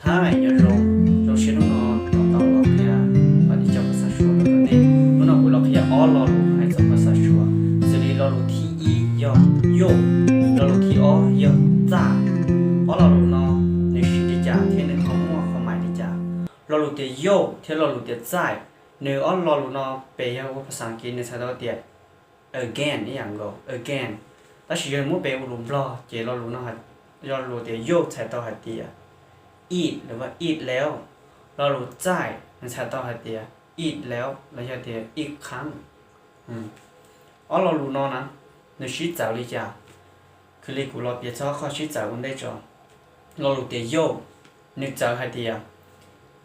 Hi, nyob zoo, zoo siab hnub no los tau los qhia pab ib co phas xas Suav rau nej. Hnub no kuv los qhia ob lo lus hais txog phas xas Suav, xws li lo lus thib ib yog yauj, lo lus thib ob yog txaij. Ob lo lus no nws siv li cas thiab nws ho muaj qhov mais li cas? Lo lus tias yauj thiab lo lus tias txaij, nws ob lo lus no pes yog ua phas xas Askiv nws txhais tau tias again ib yam nkaus, again. Tab sis yog muab pes ua lus Nplog ces lo lus no, lo lus tias yauj txhais tau hais tias eat los yog eat lawm. Lo lus txaij nws txhais tau hais tias eat lawm los yog tias eat khav. Ob lo lus no na, nws sib txawv li cas? Khwv li kuv los piav txog qhov sib txawv ua ntej tso. Lo lus tias yauj, nws txawv hais tias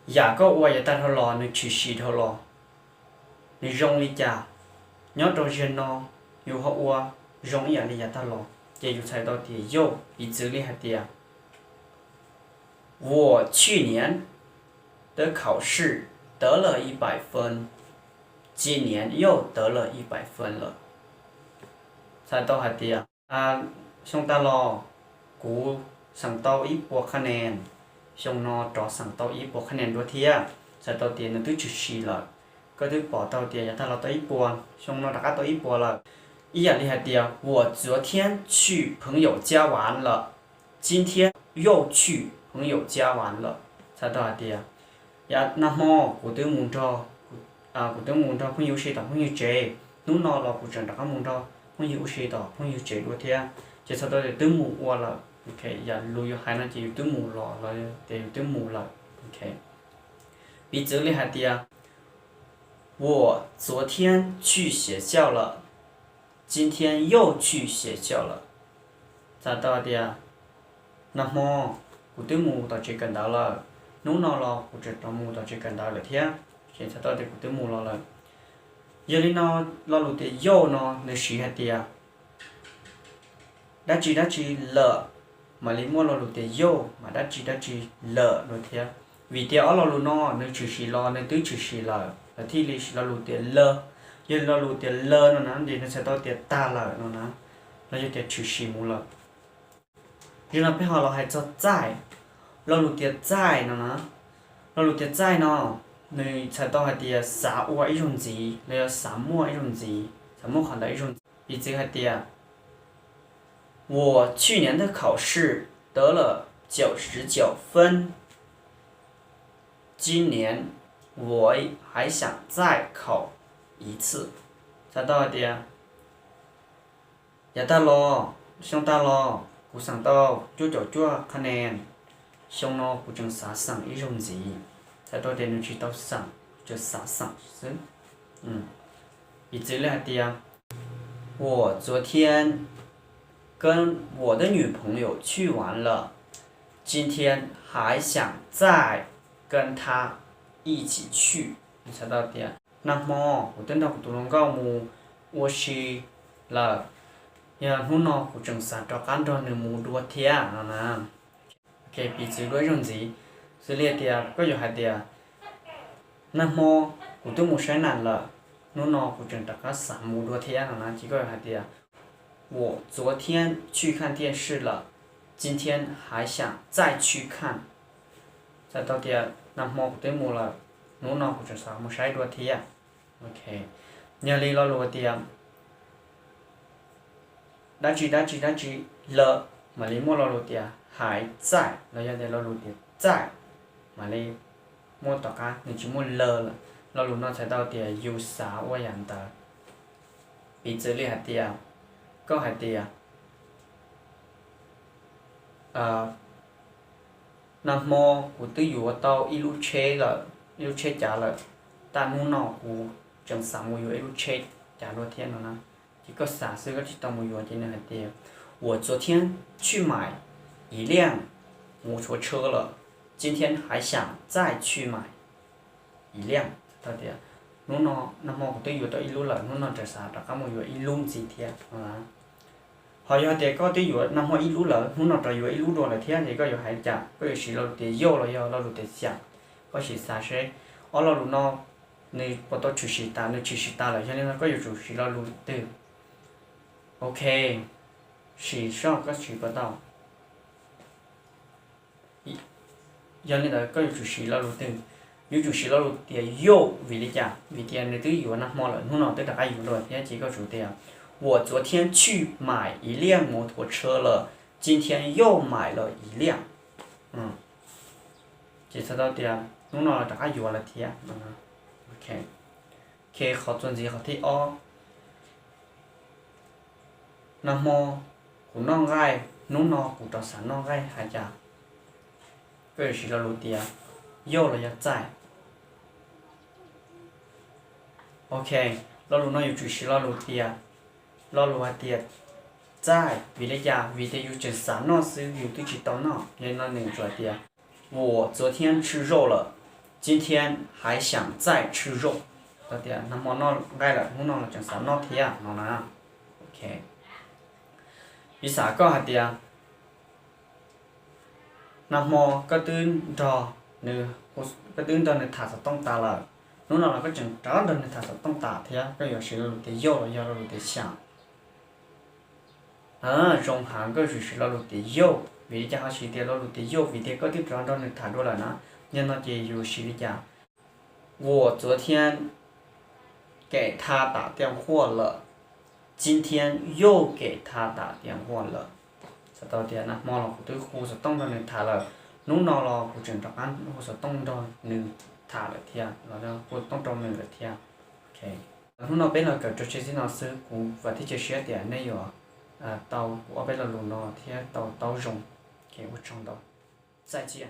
yam koj ua yav tag dhau los nws tshwm sim dhau los, nws zoo li cas, nyob rau zaum no yus ho ua zoo ib yam li yav tag los, ces yus txhais tau tias yauj. Piv txwv li hais tias, 我去年的考试得了一百分，今年又得了一百分了。 Txhais tau hais tias xyoo tag los kuv xeem tau ib puas qhab nes, xyoo no rov xeem tau ib puas qhab nes dua thiab. Txhais tau tias nws twb tshwm sim lawm. Koj twb pom tau tias yav tag los tau ib puas, xyoo no rov qab tau ib puas lawm. Ib yam li hais tias 我昨天去朋友家玩了，今天又去朋友家玩了。 Txhais tau hais tias, yav nag hmo kuv twb mus nrog, kuv twb mus nrog phooj ywg ua si tom phooj ywg tsev, hnub no los kuv tseem rov qab mus nrog phooj ywg ua si tom phooj ywg tsev dua thiab. Ces txhais tau tias twb mus ua lawm. Yam lus yus hais no ces yus twb mus los los tias yus twb mus lawm. Piv txwv li hais tias, 我昨天去学校了，今天又去学校了。 Txhais tau hais tias, nag hmo kuv twb mus tom tsev kawm ntawv lawm, hnub no los kuv tseem rov mus tom tsev kawm ntawv lawm thiab. Ces txhais tau tias kuv twb mus los lawm. Yog li no, lo lus tias yauj no nws siv hais tias dab tsi dab tsi lawm, mam li muaj lo lus tias yauj mas dab tsi dab tsi lawm no thiab. Vim tias ob lo lus no nws tshwm sim los nws twb tshwm sim lawm, lawv thiaj li siv lo lus tias lawm. Yog li lo lus tias lawm no na ces nws txhais tau tias tag lawm no na, los yog tias tshwm sim mus lawm. Yog no peb ho los hais txog txaij. Lo lus tias txaij no na, lo lus tias txaij no nws txhais tau hais tias xav ua ib zaug ntxiv los yog xav muaj ib zaug ntxiv, xav muaj qhov ntawd ib zaug ntxiv. Piv txwv hais tias, 我去年的考试得了九十九分，今年我还想再考一次。 Txhais tau hais tias, yav tag los, xyoo tag los kuv xeem tau cuaj caum cuaj qhab nes, xyoo no kuv tseem xav xeem ib zaug ntxiv. Txhais tau tias nws tsis tau xeem, tseem xav xeem xwb. Piv txwv li hais tias, 我昨天跟我的女朋友去玩了，今天还想再跟她一起去。 Txhais tau tias, nag hmo kuv twb nrog kuv tus hluas nkauj mus ua si lawm, yog hnub no kuv tseem xav rov qab nrog nws mus dua thiab no na. Piv txwv dua ib zaug ntxiv, xws li tias koj yuav hais tias, nag hmo kuv twb mus saib nas lawm, hnub no kuv tseem rov qab xav mus dua thiab no na, ces koj yuav hais tias, 我昨天去看电视了，今天还想再去看。 Txhais tau tias nag hmo kuv twb mus lawm, hnub no kuv tseem xav mus saib dua thiab. Yog li lo lus tias dab tsi dab tsi dab tsi lawm mam li muaj lo lus tias haiv txaij los yog tias lo lus tias txaij mam li muaj tom qab, nws tsis muaj lawm lawm. Lo lus no txhais tau tias yus xav ua yam ntawd. Piv txwv li hais tias, koj hais tias, nag hmo kuv twb yuav tau ib lub tsheb lawm, ib lub tsheb cav lawm, tab hnub no kuv tseem xav mus yuav ib lub tsheb cav dua thiab no na. Ces koj xav xwb koj tsis tau mus yuav ces nws hais tias, 我昨天去买一辆摩托车了，今天还想再去买一辆。 Tau tias, hnub no, nag hmo kuv twb yuav tau ib lub lawm, hnub no tseem xav rov qab mus yuav ib lub ntxiv thiab no na. Ho yog tias koj twb yuav nag hmo ib lub lawm, hnub no rov yuav ib lub dua lawm thiab ces koj yuav hais li cas? Koj yuav siv lo lus tias yauj los yog lo lus tias xyaum? Koj sim xav seb ob lo lus no nws puas tau tshwm sim tas, nws tshwm sim tas lawm, yog li no koj yuav tsum siv lo lus twg? Ok, sim seb koj siv puas tau. Yog li ntawd koj yuav tsum siv lo lus twg? Yuav tsum siv lo lus tias 又 vim li cas? Vim tias nws twb yuav nag hmo lawm, hnub no twb rov qab yuav dua thiab, ces koj tsum tias 我昨天去买一辆摩托车了，今天又买了一辆。 Ces txhais tau tias hnub no rov qab yuav lawm thiab. Qhov txuas ntxiv qhov thib ob, nag hmo kuv noj nqaij, hnub no kuv rov xav noj nqaij hais cas? Koj yuav siv lo lus tias 又 los yog 再? Ok, lo lus no yuav tsum siv lo lus tias, lo lus hais tias 再, vim li cas? Vim tias yus tseem xav noj xwb, yus twb tsis tau noj. Yog li no nws tsuas hais tias 我昨天吃肉了，今天还想再吃肉。 Tau tias nag hmo noj nqaij lawm, hnub no los tseem xav noj thiab no na. Piv xam koj hais tias nag hmo koj twb nrog nws, koj twb nrog nws tham xov tooj tas lawm, hnub no los koj tseem rov nrog nws tham xov tooj tas thiab, koj yuav siv lo lus tias 又 los yog lo lus tias 想? Zoo heev, koj yuav tsum siv lo lus tias 又. Vim li cas ho siv tias lo lus tias 又? Vim tias koj twb rov nrog nws tham dua lawm na. Yog no ces yuav siv li cas? 我昨天给他打电话了，今天又给他打电话了。 Txhais tau tias nag hmo los kuv twb hu xov tooj nrog nws tham lawm, hnub no los kuv tseem rov qab hu xov tooj nrog nws tham lawm thiab, los hu xov tooj rau nws lawm thiab. Hnub no peb los kawm tso tseg txij no xwb, kuv vam thiab cia siab tias nej yuav tau kuv ob peb lo lus no thiab tau taub zoo. Ua tsaug ntau, 再见.